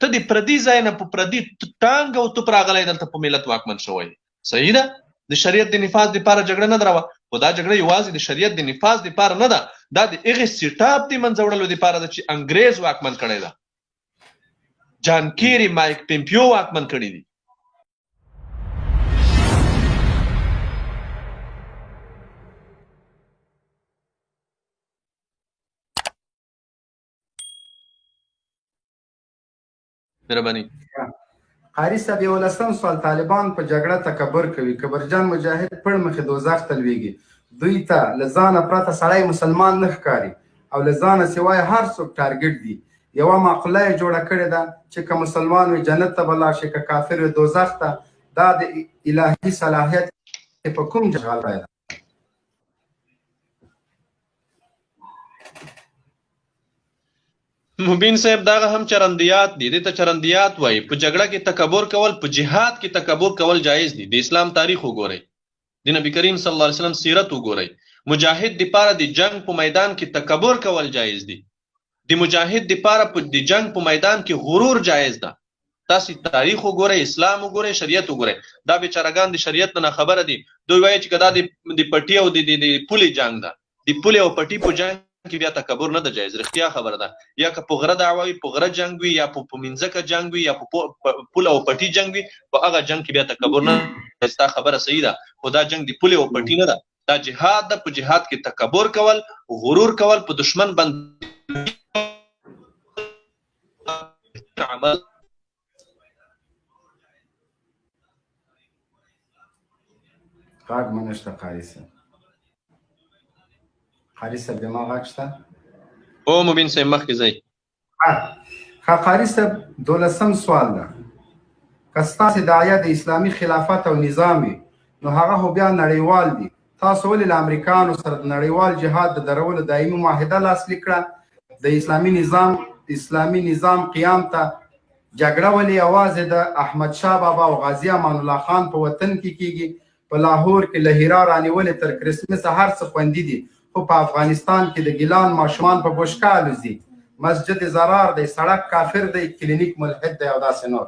ته د پردي ځای نه په پردي ټانګ او توپ راغلی دلته په ملت واکمن شوی. صحیح ده، د شریعت د نفاذ لپاره جګړه نه دروه، خو دا جګړه یوازې د شریعت د نفاذ لپاره نه ده، دا د هغې سیټاپ د منځه وړلو لپاره ده چې انګریز واکمن کړی ده، جان کیري، مایک پمپیو واکمن کړی دي. مهرباني. قاری صاحب، یولسم سوال، طالبان په جګړه تکبر کوي، کبرجن مجاهد پړ مخې دوزخ ته لویږي، دوی ته له ځانه پرته سړی مسلمان نه ښکاري او له ځانه سوای هر څوک ټارګټ دي. یوه معقوله یې جوړه کړې ده چې که مسلمان وي جنت ته به لاړ شي، که کافر وي دوزخ ته. دا د الهي صلاحیت په کوم جغل دی؟ مبین صاحب، دغه هم چرندیات دي، دې ته چرندیات وایي. په جګړه کې تکبر کول، په جهاد کې تکبر کول جایز دي. د اسلام تاریخ وګورئ، د نبی کریم صلی الله علیه وسلم سیرت وګورئ. مجاهد د پاره د جنگ په میدان کې تکبر کول جایز دي، د مجاهد د پاره په د جنگ په میدان کې غرور جایز ده. تاسو تاریخ وګورئ، اسلام وګورئ، شریعت وګورئ. دا بیچارهګان د شریعت نه خبره دي. دوی وایي چې که دا د پټي او د پولې جنگ ده، د پولې او پټي په جنگ کې بیا تکبر نه ده جایز، رښتیا خبره ده. یا که په غره دعوه وي، په غره جنگ وي، یا په منځکه جنگ وي، یا په پوله او پټي جنگ وي، په هغه جنگ کې بیا تکبر نه جایز. دا خبره صحیح ده، خو دا جنگ د پولې او پټي نه ده، دا جهاد ده. په جهاد کې تکبر کول، غرور کول، په دشمن باندې عمل. غږ مې نشته قاري صاحب. قاري صاحب، د ما غږ شته؟ او مبین صاحب، مخکې ځئ. ښه قاري صاحب، دولسم سوال ده، که ستاسې داعیه د اسلامي خلافت او نظام وي، نو هغه خو بیا نړیوال دي، تاسو ولې له امریکانو سره د نړیوال جهاد د درولو دایمي معاهده لاسلیک کړه؟ د اسلامي نظام قیام ته جګړه ولې یوازې د احمد شاه بابا او غازي امان الله خان په وطن کې کیږي؟ په لاهور کې له هیرا رانیولې تر کرسمسه هر څه خوندي دي، خو په افغانستان کې د ګیلان ماشومان په بوشکه الوزي، مسجد ضرار دی، سړک کافر دی، کلینیک ملحد دی او داسې نور.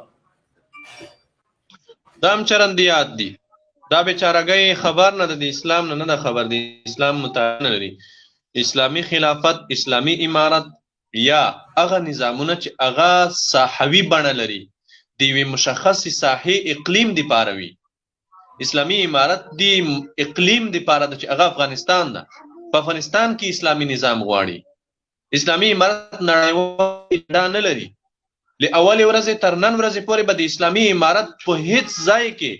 دا هم چرندیات دي. دا بیچارهګۍ خبر نه ده، د اسلام نه نه ده خبر، د اسلام مطالعه نه لري. اسلامي خلافت، اسلامي امارت یا هغه نظامونه چې هغه ساحوي بڼه لري، د یوې مشخصې ساحې اقلیم دپاره وي. اسلامي امارت د اقلیم دپاره ده چې هغه افغانستان ده. په افغانستان کې اسلامي نظام غواړي. اسلامي امارت نړیوال دا نه لري. له اولې ورځې تر نن ورځې پورې به د اسلامي امارت په هیڅ ځای کې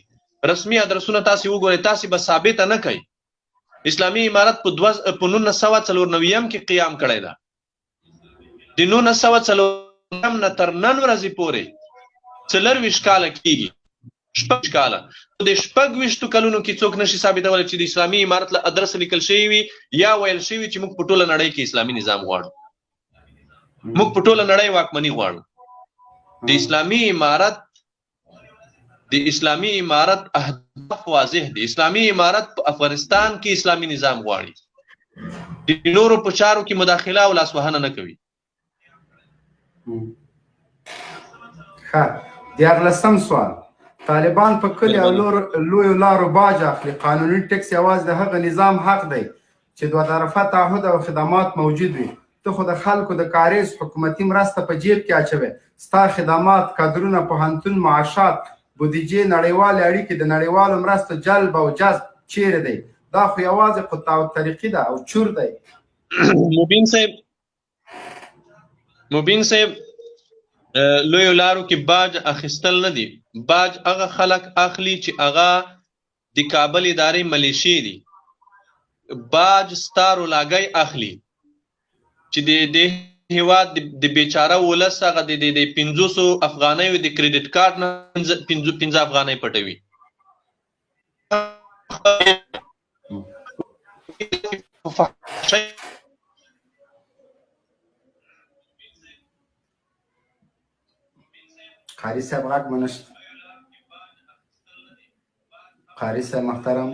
رسمي ادرسونه تاسې وګورئ، تاسې به ثابته نه کوي. اسلامي امارت په 1994 کې قیام کړی ده. د 1994 نه تر نن ورځې پورې 24 کاله کېږي، 26 کاله. د 26 کلونو کې څوک نشي ثابتولی چې د اسلامي امارت له ادرسه لیکل شوی وي یا ویل شوي چې موږ په ټوله نړۍ کې اسلامي نظام غواړو، موږ په ټوله نړۍ واکمني غواړو. د اسلامي امارت اهداف واضح دي. اسلامي امارت په افغانستان کې اسلامي نظام غواړي، د نورو په چارو کې مداخله او لاسوهنه نه کوي. ښه، دیارلسم سوال، طالبان په کلي او لویو لارو باج اخلي، قانوني ټکس یوازې د هغه نظام حق دی چې دوه طرفه تعهد او خدمات موجود وي. ته خو د خلکو د کاریز حکومتي مرسته په جیب کې اچوې، ستا خدمات، کادرونه، پوهنتون، معاشات، بودیجې، نړیوالې اړیکې، د نړیوالو مرستو جلب او جذب چیرې دی؟ دا خو یوازې قطاع الطریقي ده او چور دی. مبین صاحب، لویو لارو کې باج اخیستل نه دي. باج هغه خلک اخلي چې هغه د کابل ادارې ملیشې دي. باج ستارو لاګی اخلي چې د دې هیواد د بیچاره ولس هغه د د 500 افغانیو د کریډیټ کارت نه 5 افغانۍ پټوي. قاری صاحب غږ مو نشته. قاری صاحب محترم،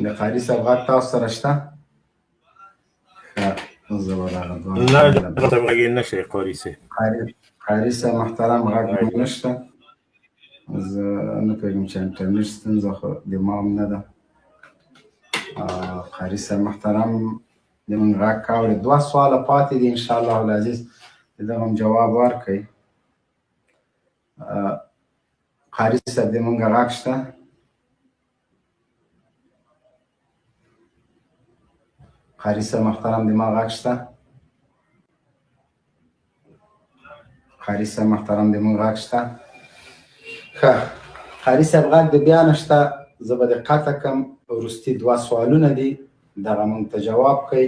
د قاری صاحب غږ تاسو سره شته؟ ښه، زه به دغه دوه نه، غږ یې نشته قاری صاحب. قاری صاحب محترم غږ مو نشته. زه نه پوهېږم چې انټرنیټ ستونزه خو د ما هم نه ده. قاری صاحب محترم د مونږ غږ اوري. دوه سواله پاتې دي، ان شاء الله العزیز د دغه هم جواب ورکړئ. قاری صاحب د مونږ غږ شته؟ قاری صاحب محترم د ما غږ شته؟ قاری صاحب محترم د مونږ غږ شته؟ ښه، قاری صاحب غږ د بیا نشته. زه به د قطع کم. وروستي دوه سوالونه دي، دغه مونږ ته جواب کړئ،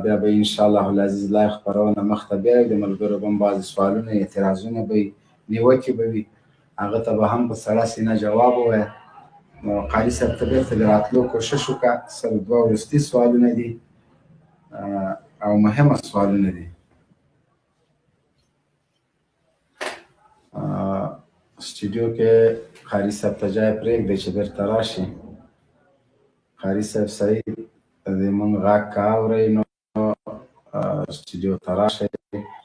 بیا به ان شاء الله العزیز لایو خپرونه مخته بیایو. د ملګرو به هم بعضې سوالونه، اعتراضونه به وي، نیوکې به وي، هغه ته به هم په سړه سینه جواب ووایه. نو قاري صاحب ته بېرته د راتلو کوشش وکړه. سل دوه وروستي سوالونه دي او مهمه سوالونه دي. سټډیو کې قاري صاحب ته ځای پرېږدئ چې بېرته راشي. قاري صاحب سعید د مونږ غږ که اورئ نو سټډیو ته راشئ،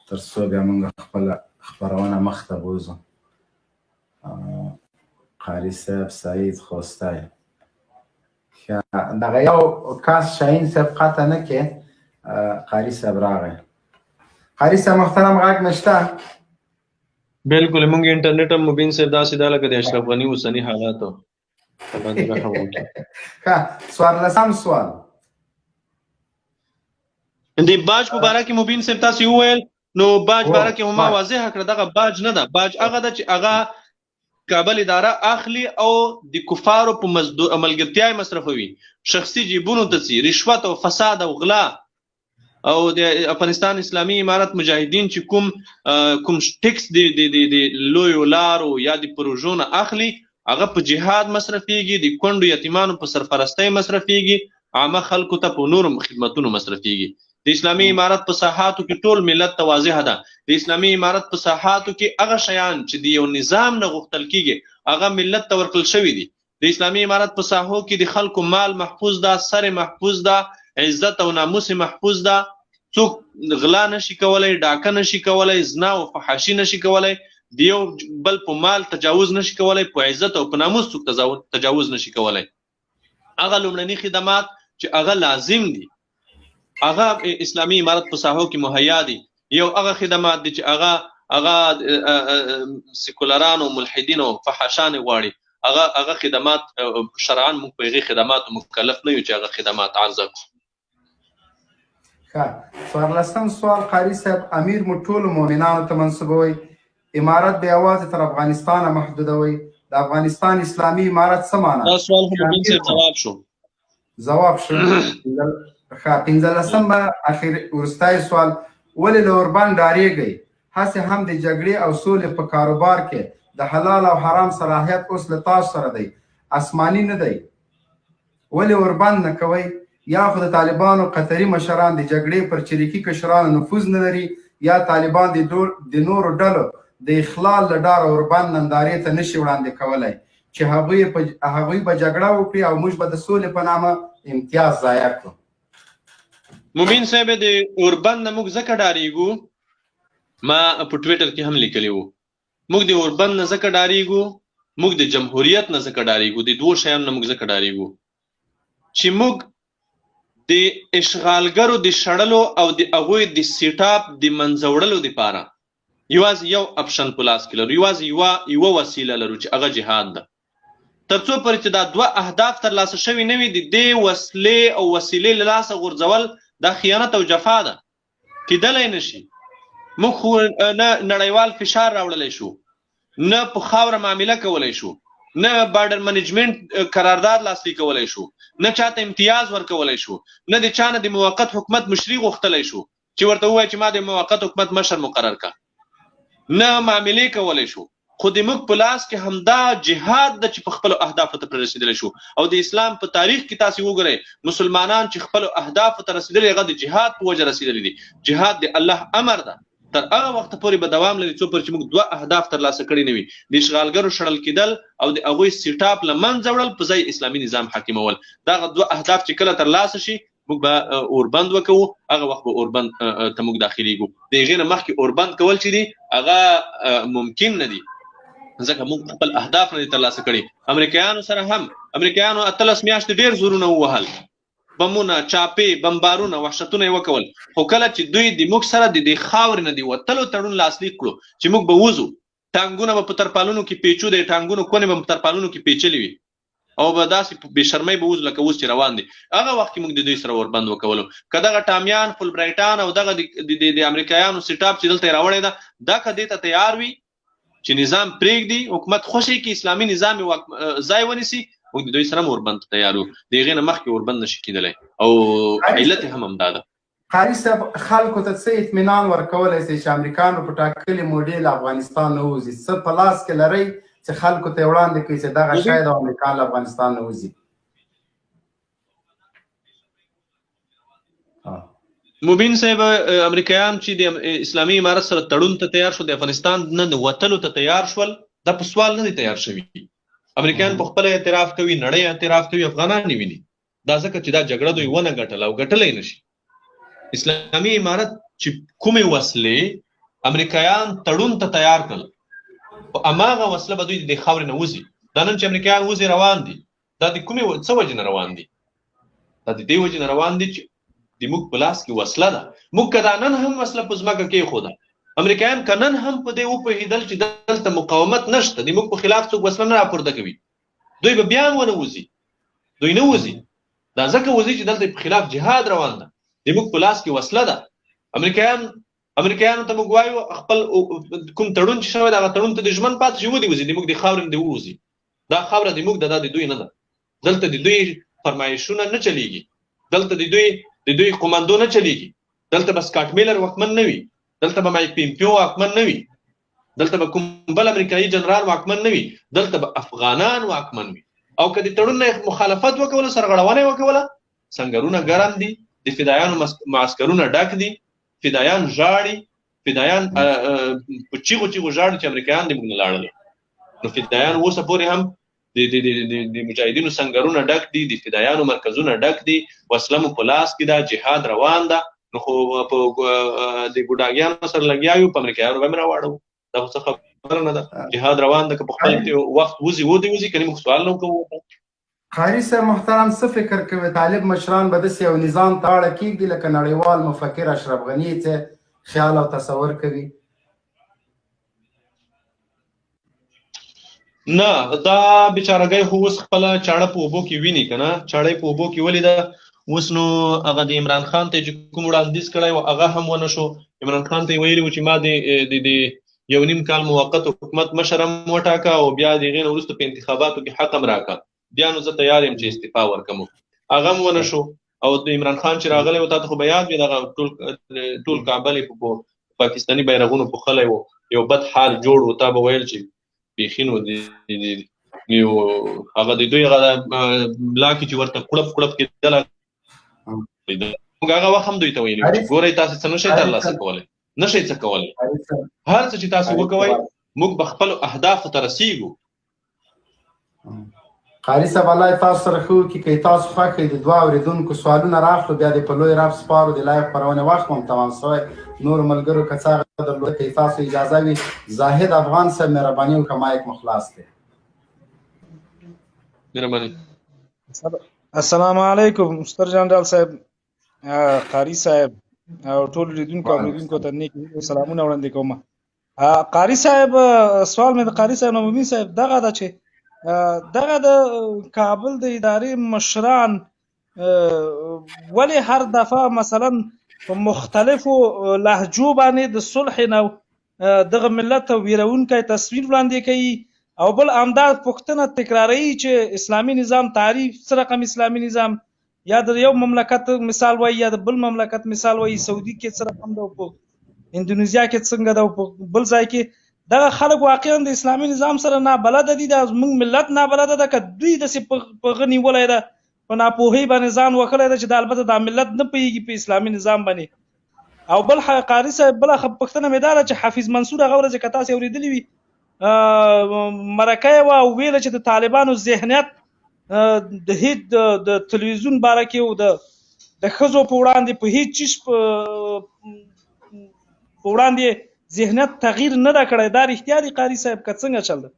تر څو بیا مونږ خپله خپرونه مخته بوځو. قاري صاحب سعید خوستی، ښه، دغه یو کس شاهین صاحب قطع نه کې. قاري صاحب راغی. قاري صاحب محترم غږ نشته؟ بالکل، مونږ انټرنیټ هم مبین صاحب داسې ده لکه د اشرف غني اوسني حالاتو. الله دې رحم وکړي. ښه، څوارلسم سوال. د باج په باره کې مبین صاحب تاسو وویل، نو باج باره کې ما واضح کړه، دغه باج نه ده. باج هغه ده چې هغه کابل اداره اخلي او د کفارو په ملګرتیا یې مصرفوي، شخصي جیبونو ته ځي، رشوت او فساد او غلا. او د افغانستان اسلامي امارت مجاهدین چې کوم کوم ټیکس د د د د لویو لارو یا د پروژو نه اخلي، هغه په جهاد مصرفیږي، د کونډو یتیمانو په سرپرستۍ مصرفیږي، عامه خلکو ته په نورو خدمتونو مصرفیږي. د اسلامي امارت په ساحاتو کې ټول ملت ته واضح ده، د اسلامي امارت په ساحاتو کې هغه شیان چې د یو نظام نه غوښتل کیږي هغه ملت ته ورکړل شوي دي. د اسلامي امارت په ساحو کې د خلکو مال محفوظ ده، سر محفوظ ده، عزت او ناموس محفوظ ده. څوک غلا نشي کولای، ډاکه نشي کولای، زنا او فحاشي نشي کولای، د یو بل په مال تجاوز نشي کولای، په عزت او په ناموس څوک تجاوز نشي کولای. هغه لومړني خدمات چې هغه لازم دي هغه اسلامي امارت په ساحو کې مهیا دي. یو هغه خدمات دي چې هغه هغه سیکولران او ملحدین او فحاشان غواړي، هغه هغه خدمات شرعاً موږ په هغې خدماتو مکلف نه یو چې هغه خدمات عرضه کړو. ښه، څوارلسم سوال. قاري صاحب، امیر مو ټولو مؤمنانو ته منسوبوئ، امارت به یوازې تر افغانستانه محدودوئ، د افغانستان اسلامي امارت څه معنا؟ دا سوال خو مبین صاحب جواب شو. ځواب شو. ښه، پنځلسم به اخر وروستی سوال. ولې له اوربند ډارېږئ؟ هسې هم د جګړې او سولې په کاروبار کې د حلال او حرام صلاحیت اوس له تاسو سره دی، آسماني نه دی. ولې اوربند نه کوئ؟ یا خو د طالبانو قطري مشران د جګړې پر چریکي کشرانو نفوذ نه لري، یا طالبان د نورو ډلو د اخلال له ډاره اوربند نندارې ته نشي وړاندې کولی چې هغوی به جګړه وکړي او موږ به د سولې په نامه امتیاز ضایع کړو. مبین صاحب، د اوربند نه موږ ځکه ډارېږو، ما په ټویټر کې هم لیکلي وو، موږ د اوربند نه ځکه ډارېږو، موږ د جمهوریت نه ځکه ډارېږو، د دوو شیانو نه موږ ځکه ډارېږو چې موږ د اشغالګرو د شړلو او د هغوی د سیټاپ د منځه وړلو دپاره یوازې یو اپشن په لاس کې لرو، یوازې یوه وسیله لرو چې هغه جهاد ده. تر څو پورې چې دا دوه اهداف ترلاسه شوي نه وي، د دې وسلې او وسیلې له لاسه غورځول دا خیانت او جفا ده، کېدلی نه شي. موږ خو نه نړیوال فشار راوړلی شو، نه په خاوره معامله کولی شو، نه بارډر منیجمنت قرارداد لاسلیک کولی شو، نه چاته امتیاز ورکولی شو، نه د چا نه د موقت حکومت مشري غوښتلی شو چې ورته ووایي چې ما د موقت حکومت مشر مقرر کا، نه معاملې کولی شو. خو د موږ په لاس کې همدا جهاد ده چې په خپلو اهدافو ته پرې رسېدلی شو. او د اسلام په تاریخ کې تاسې وګورئ، مسلمانان چې خپلو اهدافو ته رسېدلي، هغه د جهاد په وجه رسېدلي دي. جهاد د الله امر ده، تر هغه وخته پورې به دوام لري څو پورې چې موږ دوه اهداف ترلاسه کړي نه وي، د اشغالګرو شړل کېدل او د هغوی سیټاپ له منځه وړل، په ځای اسلامي نظام حاکمول. دغه دوه اهداف چې کله ترلاسه شي، موږ به اوربند وکوو، هغه وخت به اوربند ته موږ داخليږو. د هغې نه مخکې اوربند کول چې دي هغه ممکن نه دي، ځکه موږ خپل اهداف نه دي ترلاسه کړي. امریکایانو سره هم، امریکایانو 18 میاشتې ډېر زورونه ووهل، بمونه، چاپې، بمبارونه، وحشتونه یې وکول، خو کله چې دوی د موږ سره د دې خاورې نه د وتلو تړون لاسلیک کړو چې موږ به وځو، ټانګونه به په ترپالونو کې پیچو، د ټانګونو کونې به په ترپالونو کې پیچلې وي او به داسې بې شرمۍ به وځو لکه اوس چې روان دي. هغه وخت کې موږ د دوی سره اوربند وکولو. که دغه ټامیان، فولبرایټان او دغه د امریکایانو سیټاپ چې دلته یې راوړی ده، دا که دې ته تیار وي چې نظام پرېږدي، حکومت خوشې کړي، اسلامي نظام یې ځای ونیسي، موږ د دوی سره هم اوربند ته تیار یو. د هغې نه مخکې اوربند نشي کېدلی او علت یې هم همدا ده. قاري صاحب، خلکو ته څه اطمینان ورکولی شئ چې امریکایانو په ټاکلې موډې له افغانستان نه وځي؟ څه په لاس کې لرئ چې خلکو ته یې وړاندې کړئ چې دغه شی د امریکا له افغانستان نه وځي؟ مبین صاحب، امریکایان چې د اسلامي امارت سره تړون ته تیار شول، د افغانستان نه وتلو ته تیار شول، دا په سوال نه دي تیار شوي. امریکایان په خپله اعتراف کوي، نړۍ اعتراف کوي، افغانان یې ویني. دا ځکه چې دا جګړه دوی ونه ګټله او ګټلی نه شي. اسلامي امارت چې کومې وسلې امریکایان تړون ته تیار کړل، په هماغه وسله به دوی د خاورې نه وځي. دا نن چې امریکایان وځي روان دي، دا د کومې څه وجې نه روان دي؟ دا د دې وجې نه روان دي چې د موږ په لاس کې وسله ده. موږ که دا نن هم وسله په ځمکه کېښوده، امریکایان که نن هم په دې وپوهېدل چې دلته مقاومت نشته، د موږ په خلاف څوک وسله نه راپورته کوي، دوی به بیا هم ونه وځي. دوی نه وځي، دا ځکه وځي چې دلته په خلاف جهاد روان ده، د موږ په لاس کې وسله ده. امریکایانو ته موږ وایو خپل کوم تړون چې شوی دی، هغه تړون ته د ژمن پاتې شي، ودې وځي، د موږ د خاورې نه دې ووځي. دا خاوره د موږ ده، دا د دوی نه ده. دلته د دوی فرمایشونه نه چلیږي، دلته د دوی قومندو نه چلیږي، دلته به سکاټ میلر واکمن نه وي، دلته به مایک پمپیو واکمن نه وي، دلته به کوم بل امریکایي جنرال واکمن نه وي، دلته به افغانان واکمن وي. او که د تړون نه مخالفت وکوله، سرغړونه یې وکوله، سنګرونه ګرم دي، د فدایانو معسکرونه ډک دي، فدایان ژاړي، فدایان په چیغو چیغو ژاړي چې امریکایان دې موږ نه لاړل. نو فدایان اوسه پورې هم د مجاهدینو سنګرونه ډک دي، د فدایانو مرکزونه ډک دي، وسله مو په لاس کې ده، جهاد روان ده. نو خو په د ګوډاګیانو سره لګیا یو، په امریکایانو به هم راواړو. دا خو څه خبره نه ده، جهاد روان ده، که په خپل وخت وځي ودې وځي، که نه موږ سوال نه کوو. قاري صاحب محترم، څه فکر کوي طالب مشران به داسې یو نظام ته غاړه کېږدي لکه نړیوال مفکر اشرف غني چې خیال او تصور کوي؟ نه، دا بیچارهګۍ خو اوس خپله چاړه په اوبو کې ویني که نه، چاړه یې په اوبو کې ولیده. اوس نو هغه د عمران خان ته چې کوم وړاندیز کړی و هغه هم ونه شو. عمران خان ته یې ویلي و چې ما د یو نیم کال موقت حکومت مشر هم وټاکه او بیا د هغې نه وروسته په انتخاباتو کې حق هم راکړه، بیا نو زه تیار یم چې استعفا ورکړم. هغه هم ونه شو. او د عمران خان چې راغلی و، تا ته خو به یاد وي دغه ټول کابل یې په پاکستاني بیرغونو پوښلی و، یو بد حال جوړ و. تا به ویل چې بیخي نو یو هغه د دوی هغه ملا کې چې ورته کړپ کړپ کېدله، موږ هغه وخت هم دوی ته ویلي چې ګورئ تاسې څه نشئ ترلاسه کولی، نشئ څه کولی، هر څه چې تاسو وکوئ موږ به خپلو اهدافو ته رسیږو. قاري صاحب الله تاسو سره ښه وکړي. که تاسو خوښ یئ د دوه اورېدونکو سوالونه راخلو، بیا دې په لوی رب سپارو. د لایو خپرونې وخت هم تمام شوی. نورو ملګرو که څه هغه درلوده، که تاسو اجازه وي، زاهد افغان صاحب مهرباني وکړه، مایک مو خلاص دی. مهرباني. السلام علیکم ستر جنرال صاحب، قاري صاحب او ټول لیدونکو او اورېدونکو ته نیک سلامونه وړاندې کوم. قاري صاحب، سوال مې د قاري صاحب نه مبین صاحب دغه ده چې دغه د کابل د ادارې مشران ولې هر دفعه مثلا په مختلفو لهجو باندې د صلح نه دغه ملت ته ویرونکی تصویر وړاندې کوي او بل همدا پوښتنه تکراروي چې اسلامي نظام تعریف څه رقم اسلامي نظام، یا د یو مملکت مثال وایي یا د بل مملکت مثال وایي، سعودي کې څه رقم ده او په اندونیزیا کې څنګه ده او په بل ځای کې. دغه خلک واقعا د اسلامي نظام سره نابلده دي، دا زموږ ملت نابلده ده که دوی داسې په غه نیولی ده، په ناپوهۍ باندې ځان وښلی ده چې دا البته دا ملت نه پوهېږي په اسلامي نظام باندې. او بل قاري صاحب بله پوښتنه مې دا ده چې حفیظ منصور هغه ورځ که تاسې اورېدلي وي مرکه یې وه او ویله چې د طالبانو ذهنیت د هیڅ د تلویزیون باره کې او د ښځو په وړاندې په هیڅ چیز په وړاندې ذهنیت تغییر نه ده کړی. دا رښتیا دي قاري صاحب که څنګه چل ده؟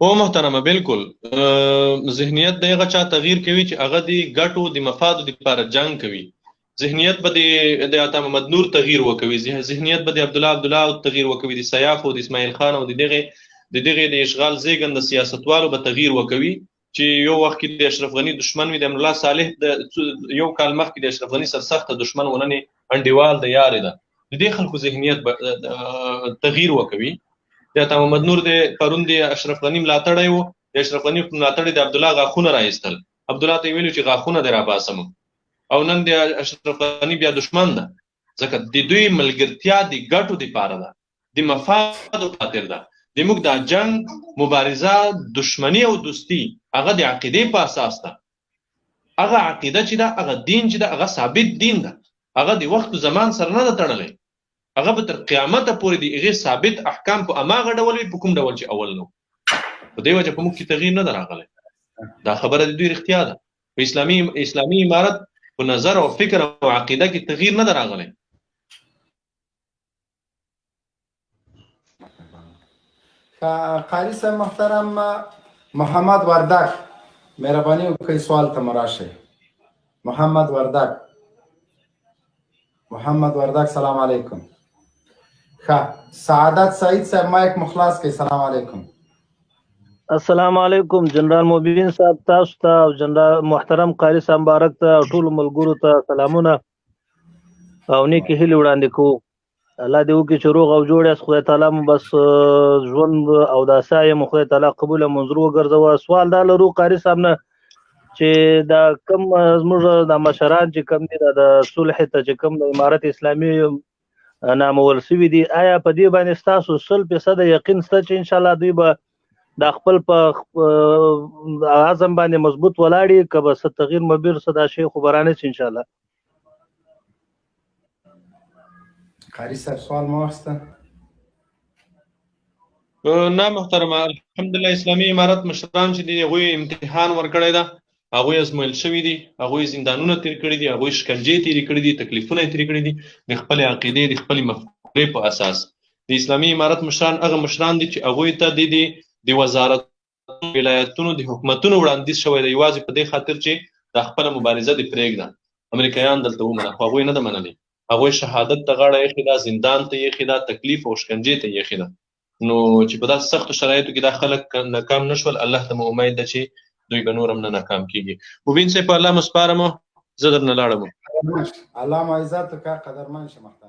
هو محترمه، بالکل ذهنیت د هغه چا تغییر کوي چې هغه د ګټو د مفادو لپاره جنگ کوي. ذهنیت به د عطا محمد نور تغییر وکوي، ذهنیت به د عبدالله عبدالله تغییر وکوي، د سیاف او د اسماعیل خان او د دغه د اشغال زیږند سیاستوالو به تغییر وکوي چې یو وخت کې د اشرف غني دشمن وي، د امرالله صالح د یو کال مخکې د اشرف غني سرسخته دشمن وننې انډیوال د یارې ده. د دې خلکو ذهنیت به تغییر وکوي. د عطا محمد نور د پرون د اشرف غني ملاتړی و، د اشرف غني په ملاتړ د عبدالله غاښونه راایستل، عبدالله ته یې ویلو چې غاښونه دې راباسم، او نن د اشرف غني بیا دشمن ده، ځکه د دوی ملګرتیا د ګټو دپاره ده، د مفادو خاطر ده. د موږ دا جنگ، مبارزه، دشمنی او دوستی هغه د عقیدې په اساس ده. هغه عقیده چې ده، هغه دین چې ده، هغه ثابت دین ده، هغه د وخت زمان سره نه ده تړلی، هغه به تر قیامته پورې د هغې ثابت احکام په هماغه ډول وي په کوم ډول چې اول نو. په دې وجه په موږ کې تغییر نه ده راغلی. دا خبره د دوی رښتیا ده. په اسلامي امارت په نظر او فکر او عقیده کې تغییر نه ده راغلی. قاری صاحب محترم محمد وردک، مهرباني وکړئ سوال ته مو راشئ. محمد وردک، محمد وردک، سلام علیکم. ښه، سعادت سعید صاحب مایک مو خلاص کړئ. سلام علیکم. السلام علیکم جنرال مبین صاحب، تاسو ته او جنرال محترم قاری صاحب مبارک ته او ټولو ملګرو ته سلامونه او نیکې هیلې وړاندې کوو. الله دې وکړي چې روغ او جوړ یاست، خدای تعالی مو بس ژوند او دا سعی مو خدای تعالی قبول او منظور وګرځوه. سوال دا لرو قاری صاحب نه چې دا کم زموږ د مشران چې کم دي، دا د صلح ته چې کم د امارت اسلامي نامول سوي دي، آیا په دې باندې ستاسو 100% یقین شته چې انشاءالله دوی به دا خپل په عزم باندې مضبوط ولاړي، که به څه تغییر مبیر څه دا شی خو به رانه سي انشاءالله؟ قاری صاحب سوال مو واخیسته؟ نه محترمه، الحمدلله اسلامي امارت مشران چې دي هغوی امتحان ورکړی ده، هغوی ازمویل شوي دي، هغوی زندانونه تیر کړي دي، هغوی شکنجې تیرې کړي دي، تکلیفونه یې تیر کړي دي د خپلې عقیدې د خپلې مفکورې په اساس. د اسلامي امارت مشران هغه مشران دي چې هغوی ته د وزارت ولایتونو د حکومتونو وړاندیز شوی دی، یوازې په دې خاطر چې دا خپله مبارزه دې پرېږده. امریکایان دلته ومنه، خو هغوی نه ده منلې، هغوی شهادت ته غاړه ایښې ده، زندان ته یې ایښې ده، تکلیف او شکنجې ته یې ایښې ده. نو چې په داسې سختو شرایطو کې دا خلک ناکام نه شول، الله ته مو امید ده چې دوی به نور هم نه ناکام کېږي. مبین صاحب، په الله مو سپارم، زه درنه لاړم. الله مو عزت وکړه، قدرمن شه محترم.